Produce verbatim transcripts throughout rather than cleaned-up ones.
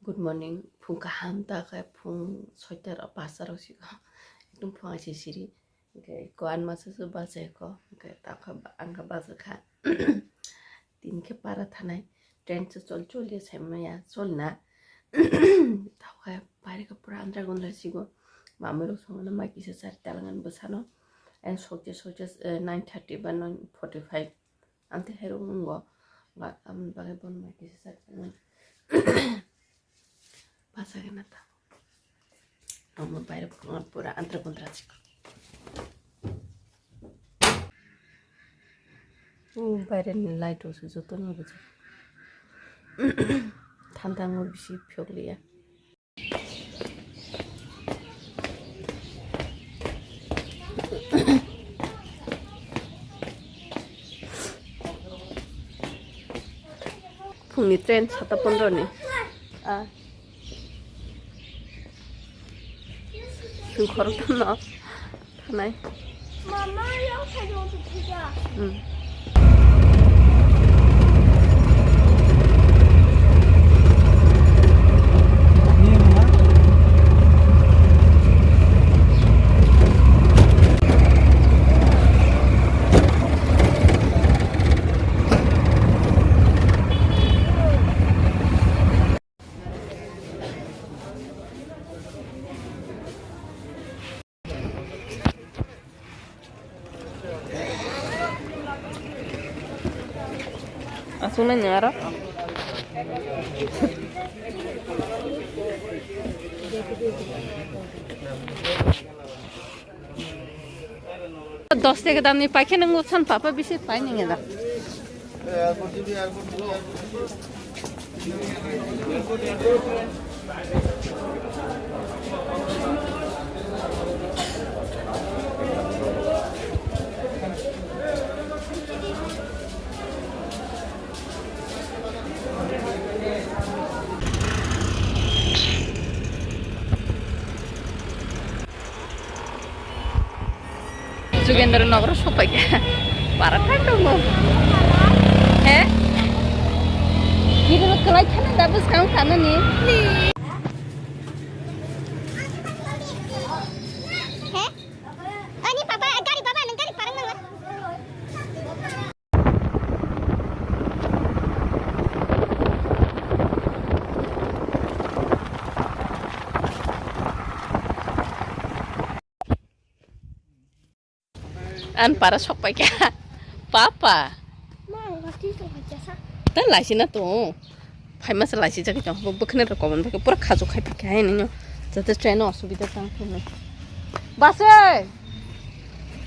Good morning, phung kaham ta khe phung soita rok pasta rok siko. Ekdom phung aisi siri. Hwnkhe ko anma se se bachai ko. Hwnkhe ta khe ba-, ang khe bachai kha. Tini khe para thanai. Train se chol chol ya sai maya chol na. Ta khe pari khe pura andra gundra sigo. Mamui rok songno mai kisa chari talangan bwsano. And sokje sokje, eh, nine thirty ba nine forty five. Amtwi hai rok nungo. Ba, amoni bagwi bono mai kisa chari talangan. Bachagwi na ta. Omo baire pura andra gundra chikon. O baire ni light rok se joto no rijak. Thantang o bisi phiyok liya. Phungni train sata pondro ni. Ah. Phung khoroktham no thanai. Mama, yang thajong tu thija. Hmm. Aswk nai nwng aro. Dos taka damni paikhe nang san papa bisi pai nang eda. Jugendra Nagar o sophaikha. Para thang tongo. He? Nini kwlai thana da bwskang thanani. He? Ani papa, gari papa, nang gari parang nang. An para sok pai kha. Papa. Ma, lati to haja sa. Ta laisi na to. Phai masa laisi jagwi tong. Bo bwkhwnai rok komon bai pura khajuk khai phikha hai nino. Jate train o osubida tang thung. Basai.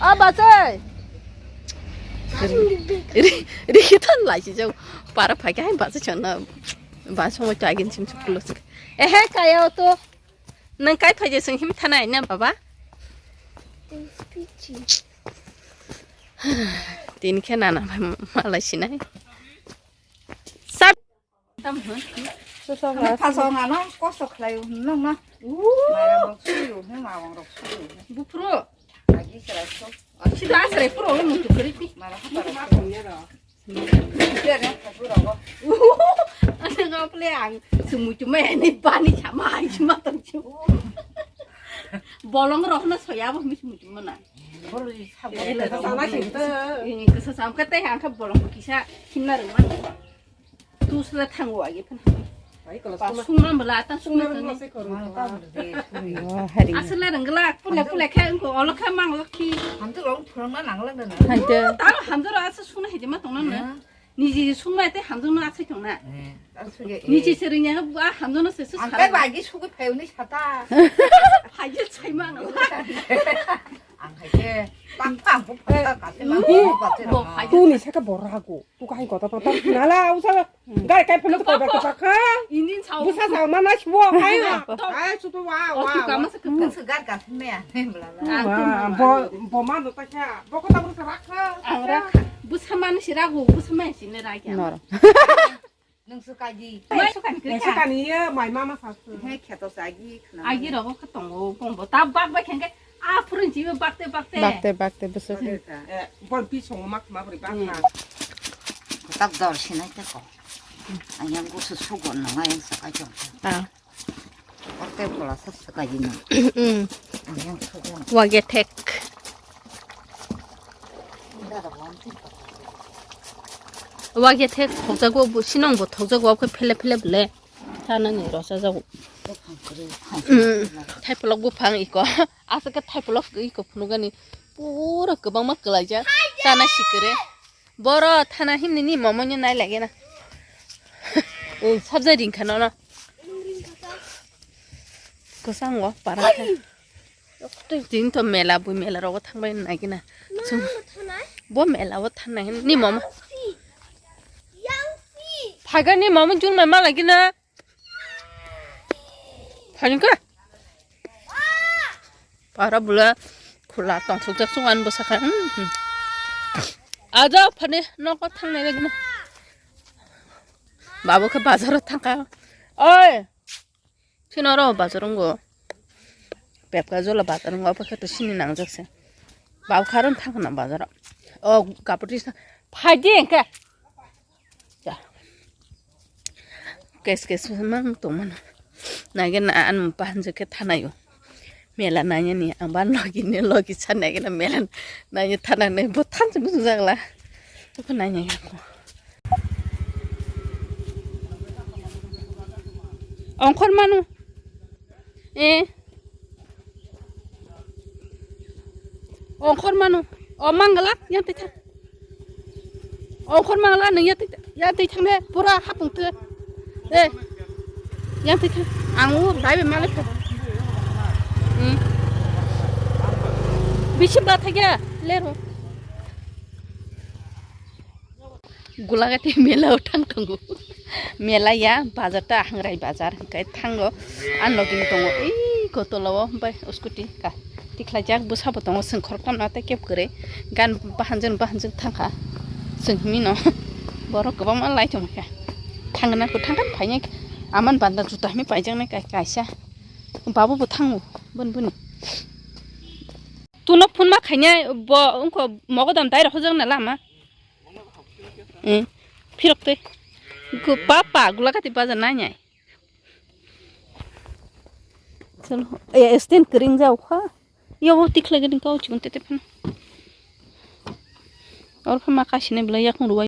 A basai. Ri, ri, ri, tan laisi jau. Para phai kha hai basai chana. Ba songo chagin chim chim kulo sik. Ehe, kaya o to. Nang kai phai je sing him thanai na baba? Tin khe nana malai sinai. Sab. Tam hwn. Thaso ngano kosto khlai nang na. Mara rok suyu, hwn mawang rok suyu. Buphuru. Agi serai so. Sida serai puro mutu kri pi. Mara hapara. Ane ngaple ang sumuchuma ani bani sama ai sima tong chu. Bolong roh na soya bo mi sumuchuma na. Ini kesa sam kate ang ka bolong kisa himna ruma. Tu sila thangu agi phan. Ba sungma bela ta sungma tani. Asla rengla pule pule khe ko olo khe mang lokhi. Hamtu rong phurang na nang lang na. Haide. Ta hamtu ra asa sungna hidi ma tong na. Niji sungma te hamtu na asa tong na. Niji sering ya ba hamtu na se. Ang kai bagi sugi phayuni sata. Phayil sai ma no. Ang hai ke pang pang bu pang ka se ma. Bo phayil. Tu ni saka borago. Tu kahai kota kota nala usa. Gari kai phano koi ba kota kha. Engine sao. Busa sa mana shuwa kai na. Ai su tu wa wa. Tu kama sa kepeng. Su gar ka me ya. Bo bo ma no ta kha. Bo kota busa rakha. Ang rakha. Busa man si ragu busa man si ne rakha. Nor. Nung su kaji. Mai su kan kri. Su kan ye mai mama sa su. He kheto sa gi khna. Agi rogo kha tongo pongbo ta bak bai khenge. A phurun jibe bakte bakte. Bakte bakte busa. Bon pi songo mak ma bri bak na. Kotak dor sinai te ko. Ayang gusu sugo nang ayang sakai chong. Ah. Oke bola sa sakai na. Mm. Ayang sugo. Wage thek. Wage thek thokjago bu sinong bo thokjago oke phele phele bole. Thana ni rosa jago. Mm. Thaipolok buphang iko. Asake thaipolok iko phunugani. Pura kwbangma kwlaijak. Thana sikire. Boro thana himni ni momo nyo nai lage na. Eh, sabjai ringkha nono. Kwchang o para khe. Tini to mela bui mela rogo thangbai nai gina. Bo mela o thanai ni momo. Phaga ni momo jun mai ma lagi na. Phani ka. Para bula khula tong suk jak suk an bwsa kha. Hmm, hmm. Aja phani noko thangnai lagi na. Babu khe bazaro thangkha. Oi. Sino ro bazar ngo. Pepka jola bazar ngo apa khe to sini nang jak se. Babu kharon thangkha na bazaro. O kapri sa. Phaidi engke. Ya. Kes kes mang tongmano. Nage na an pahanjak khe thanayo. Mela nanya ni ang ban logi ni logi sa nage na mela nanya thana nai bo thansa bujung jagla. Ko nanya ko. Ongkhor manu. Eh. Ongkhor manu. O mangala yang twi thang. Ongkhor mangala nang yang twi yang twi thang de pura hapung twi. Eh. Yang twi thang. Ang u dai be malik. Hmm. Bisi ba thagya lero. Gulagati mela o thang tongo. Mela ya bazar ta hangrai bazar hingkai thango. An login tongo ei kotolo o bai scooty ka tikhlajak bwsabo tongo sengkhorokma no tei kep kwrwi gan bahanjak bahanjak thangkha. Chwng himino borok kwbangma lai tongkha. Thangna ko thangkha phainai aman banda juta himwi paijaknai kai kaisa babu bo thango boni boni. Tuno phone ma khainai bo wngkho mogodam dai rok hojak na lama. Eh, phirok tei. Gu-, papa, gulagati bazar nai nai. Chalo. Eh, stand kering jau kha. Yo, bo tikhle gini kau chibun tete phano. Or phama kasine bela yakung ruwa.